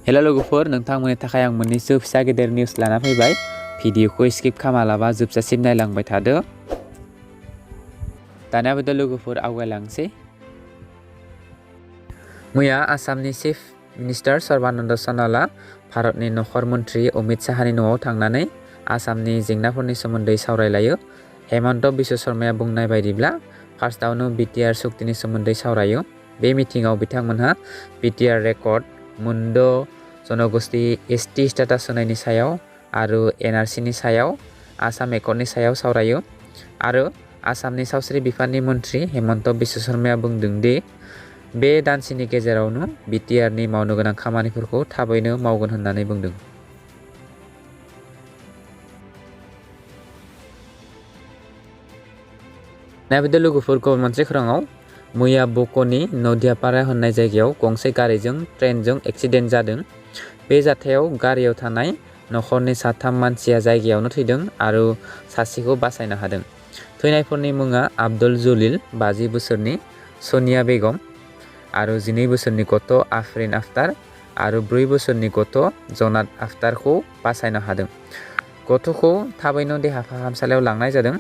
Hello लोगोफोर नोंथांमोननि थाखाय आं मोननैसो फिसा गेदेर निउस लाना फैबाय। भिडिअखौ स्किप खालामालाबा जोबजासिम नायलांबाय थादो। दानिया बेद लोगोफोर आवगायलांसै। मैया आसामनि चिफ मिनिस्टार सर्बानन्द सन'वाला भारतनि नखर मन्त्रि अमित शाहनि न'आव थांनानै आसामनि जेंनाफोरनि सोमोन्दै सावरायलायो। हेमन्त बिश्व शर्माया बुंनाय बायदिब्ला फार्स्टआवनो बिटिआर सुक्तिनि सोमोन्दै सावरायो। बे मिटिंआव बिथांमोनहा बिटिआर रेकर्ड, मोनद' जनगोष्ठी एसटि स्टेटास होनायनि सायाव आरो एनआरसिनि सायाव, आसाम एकर्डनि सायाव सावरायो। आरो आसामनि सावस्रि बिफाननि मन्त्रि हेमन्त बिश्व शर्माया बुंदों दि बे दानसेनि गेजेरावनो बिटिआरनि मावनो गोनां खामानिफोरखौ थाबैनो मावगोन होननानै बुंदों। नायबिद लोगोफोर गुबुन मोनसे खौराङाव मैया बक'नि नदियापारा होननाय जायगायाव गंसे गारिजों ट्रेनजों एक्सिडेन्ट जादों। बे जाथायाव गारियाव थानाय नखरनि साथाम मानसिया जायगायावनो थैदों आरो सासेखौ बासायनो हादों। थैनायफोरनि मुङा आब्दुल जलिल 50 बोसोरनि, सनिया बेगम आरो 12 बोसोरनि गथ' आफरिन आफ्तार आरो 4 बोसोरनि गथ' जनात आफ्तारखौ बासायनो हादों। गथ'खौ थाबैनो देहा फाहामसालियाव लांनाय जादों।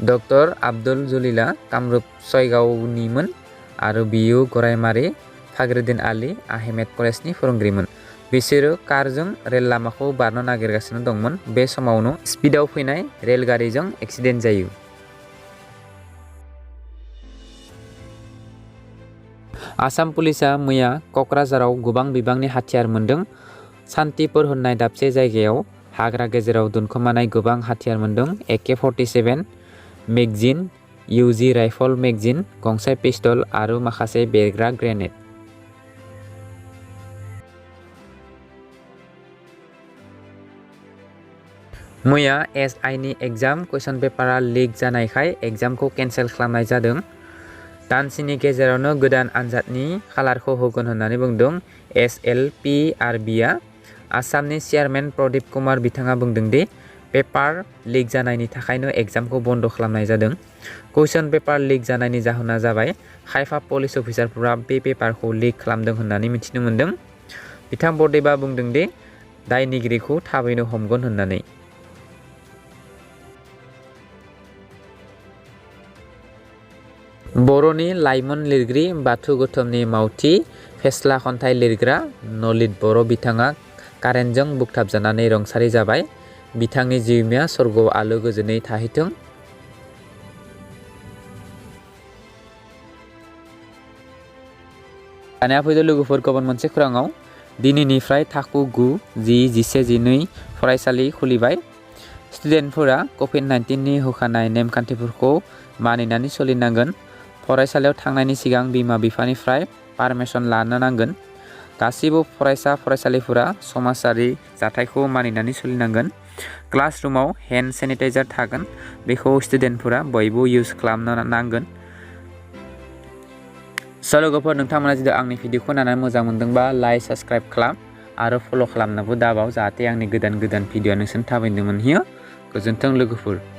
डक्टर आब्दुल जलिला कामरुप सयगावनिमोन आरो बियो गरायमारि फाग्रिदिन आली आहमेद कलेजनि फोरोंगिरिमोन। बिसोरो कारजों रेल लामाखौ बारनो नागिरगासिनो दंमोन। बे समावनो स्पिडआव फैनाय रेलगारिजों एक्सिडेन्ट जायो। आसाम पुलिसा मैया क'क्राझाराव गोबां बिबांनि हाथियार मोन्दों। सान्तिपुर होननाय दाबसे जायगायाव हाग्रा गेजेराव दोनखोमानाय गोबां हाथियार मोन्दों। AK-47 magazine, UG rifle magazine, गंसे पिस्तल आरो माखासे बेरग्रा ग्रेनेड। मैया SIनि एग्जाम कुइसन पेपारा लिक जानायखाय एग्जामखौ केन्सेल खालामनाय जादों। दानसेनि गेजेरावनो गोदान आनजादनि खालारखौ होगोन होननानै बुंदों SLPRBआ। आसामनि चेयारमेन प्रदीप कुमार बिथाङा बुंदों दि पेपार लिक जानायनि थाखायनो एग्जामखौ बन्द खालामनाय जादों। कुइसन पेपार लिक जानायनि जाहोना जाबाय खायफा पुलिस अफिसारफोरा बे पेपारखौ लिक खालामदों होननानै मिथिनो मोन्दों। बिथां प्रदीपआ बुंदों दि दायनिगिरिखौ थाबैनो हमगोन होननानै। बर'नि लाइमोन लिरगिरि बाथौ गौतमनि मावथि फेस्ला खन्थाइ लिरग्रा नलित बर' बिथाङा कारेन्टजों बुगथाबजानानै रुंसारि जाबाय। बिथांनि जिउमाया स्वर्गआव आलो गोजोनै थाहैथों। दानिया फैदो लोगोफोर गुबुन मोनसे खौराङाव दिनैनिफ्राय थाखो 9, 10, 11, 12 फरायसालि खुलिबाय। स्टुडेन्टफोरा COVID-19नि होखानाय नेमखान्थिफोरखौ मानिनानै सोलिनांगोन। फरायसालियाव थांनायनि सिगां बिमा बिफानिफ्राय पारमिसन लानो नांगोन। गासिबो फरायसा फरायसालिफोरा समाजारि जाथायखौ मानिनानै सोलिनांगोन। क्लासरुमाव हेन्ड सेनिटाइजार थागोन, बेखौ स्टुडेन्टफोरा बयबो इउज खालामनो नांगोन। स' लोगोफोर नोंथांमोना जुदि आंनि भिडिअखौ नायनानै मोजां मोनदोंबा लाइक, साबस्क्राइब खालाम आरो फल' खालामनोबो दाबाव, जाहाथे आंनि गोदान भिडिअ नोंसोरनो थाबैनो मोनहैयो। गोजोन्थों लोगोफोर।